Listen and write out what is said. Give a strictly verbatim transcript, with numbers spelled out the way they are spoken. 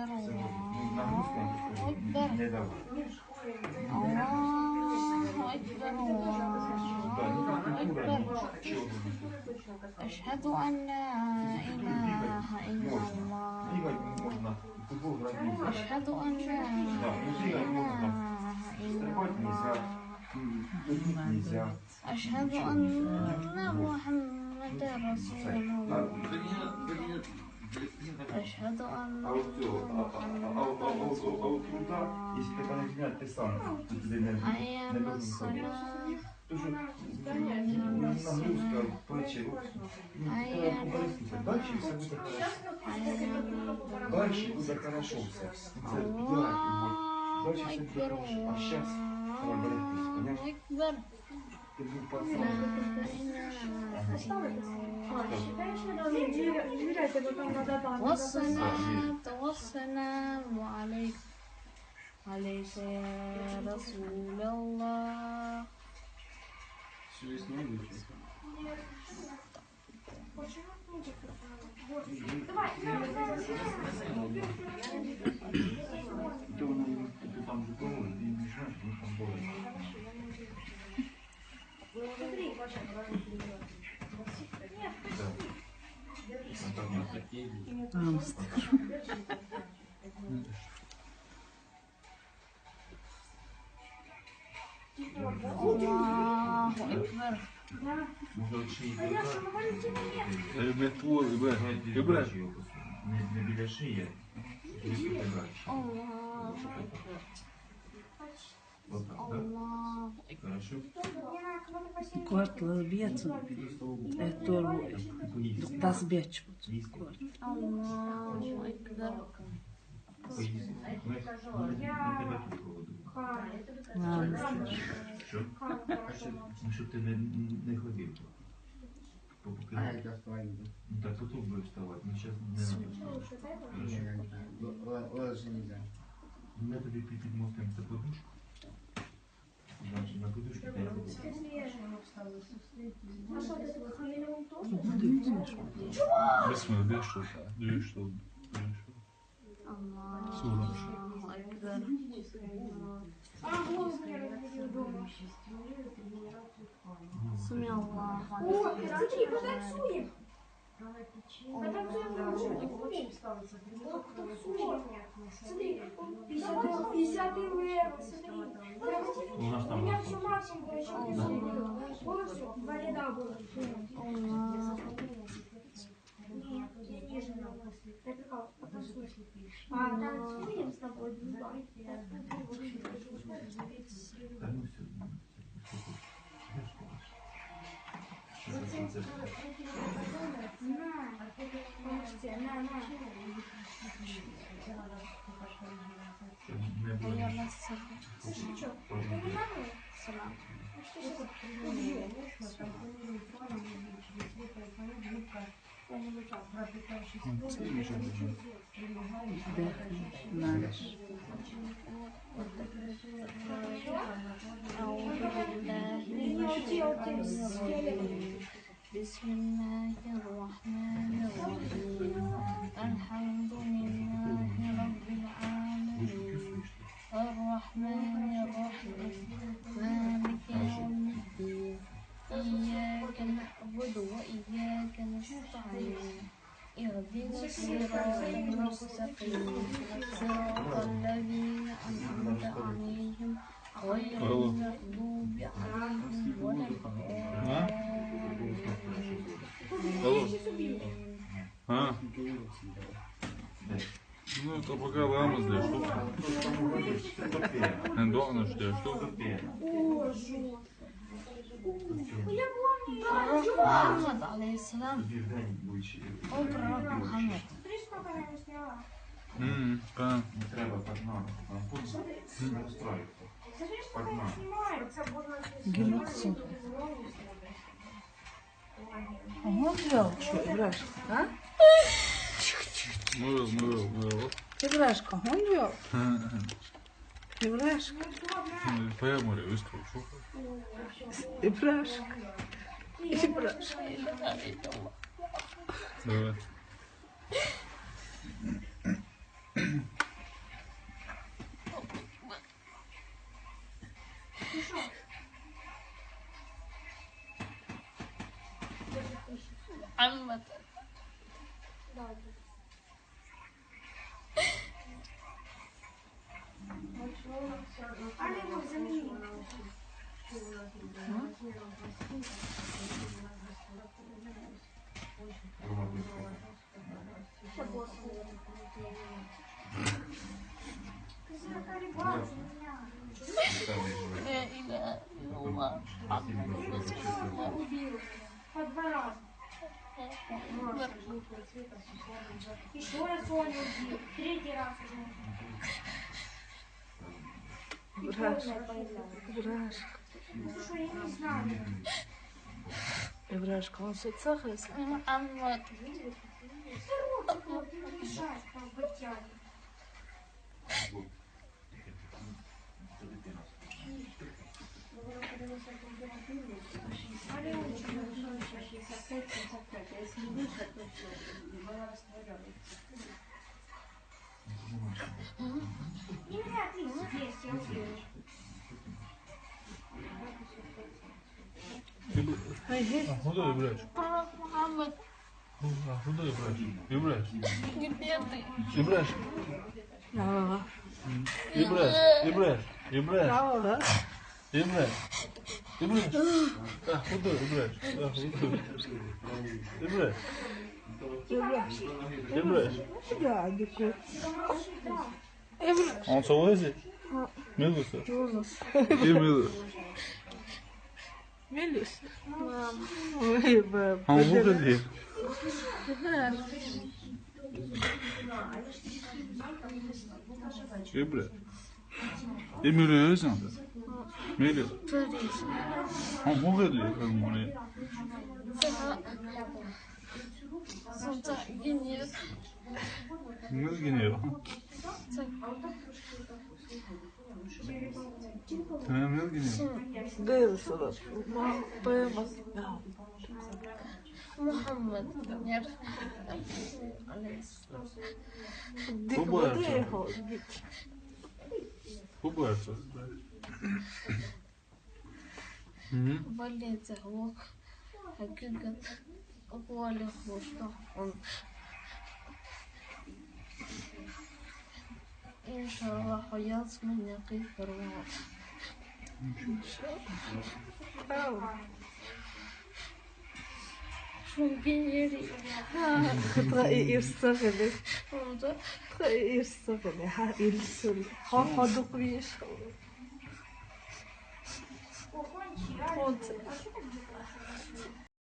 Всё, вот, ну, нагрузка, она просто не, не давала. Аллаху акбар, Аллаху акбар. أشهد أن لا إله إلا الله. أشهد أن لا إله إلا الله. أشهد أن محمدا رسول الله. أشهد أن محمدا رسول الله. حي على الصلاة. حي على الصلاة. حي على الفلاح. حي على الفلاح. الله أكبر، الله أكبر. لا إله إلا الله. والصلاة والسلام عليك، عليك يا رسول الله. الله أكبر. Ребят, вот, ребят, ребят. الله أكبر. الله أكبر. Куьртла бецун, эттору, дукъ дас бечбуц. Куьрт. الله أكبر. Ладно. Ну, чтоб ты не, не ходил. Ну, так тут будешь вставать. Мы сейчас не надо вставать. Хорошо. Ладно, нельзя. Мы тобі під-, підмостимо цю подушку. Значить, на подушку п'ять років. Bismillah, дві штуки. Дві штуки. Дві штуки. Аллаху акбар. А, голову я разбудил дома. Сами Аллаху акбар. О, смотри, потанцуем. Потанцуем, потанцуем. Ох, танцуем. Смотри, пятьдесят, пятьдесят левел, смотри. У нас там. У меня все максимум было, ещё не забыл. Полностью два ряда было. Аллаху акбар. А, танцуем с тобой, дружок. На, на, на. Слушай, чё, ты не надо? Салам. Ну что сейчас? Убью. بسم الله الرحمن الرحيم. الحمد لله رب العالمين. الرحمن الرحيم. مالك يوم الدين. إياك نعبد وإياك نستعين. اهدنا الصراط المستقيم. صراط الذين أنعمت عليهم غير المغضوب عليهم ولا الضالين. Ну, это пока ламас, да, что? Андоанаш, да, что? Пророк Мухаммад, алейхиссалам. О, пророк Мухаммад. М, да. Не треба так надо. Там пункт не устроїться. Так надо. Гімнастика. Ага, я что, Ибрашка, а? Мыл, мыл, мыл. Ибрашка, он я. Ибрашка. Ну, поя море выстроил, что? Ибрашка. Ибрашка. Давай. محمد. لا إله إلا الله. Еще раз он убил. Третий раз уже. Враж. Враж. Ну, слушай, я не знаю. Враж, консультация. Мама. Осторожно, не мешай, там в гостях. Ай, ге. А, куда выбрать? Папа, мама. А, куда выбрать? Выбрать. Не беды. Выбрать. Ага. Выбрать. Выбрать. Выбрать. Ага. Выбрать. Выбрать. А, куда выбрать? А, куда выбрать? Выбрать. Выбрать. Выбрать. Да, дикой. Он целуется? Милуется? Милуется. И милуется. Милуется. Мам. Ой, баб. А он выходит? Выбрать. И милуется. Милуется. Он выходит, как он. Сонца гинев. Милуется. Милуется. Дерсала. Ма, поэма. Мухаммад. Нер. Дик бадэ хо, дик. Бубарца. Мгм. Болезнь лох. Хакигат. Оголи хошто. Он. Иншаллах, яс меня кайфарва. Шунгинери. Хата и ирсагали. Онда. Хата и ирсагали. Ха, илсул. Ха, ходук виш. Ходук.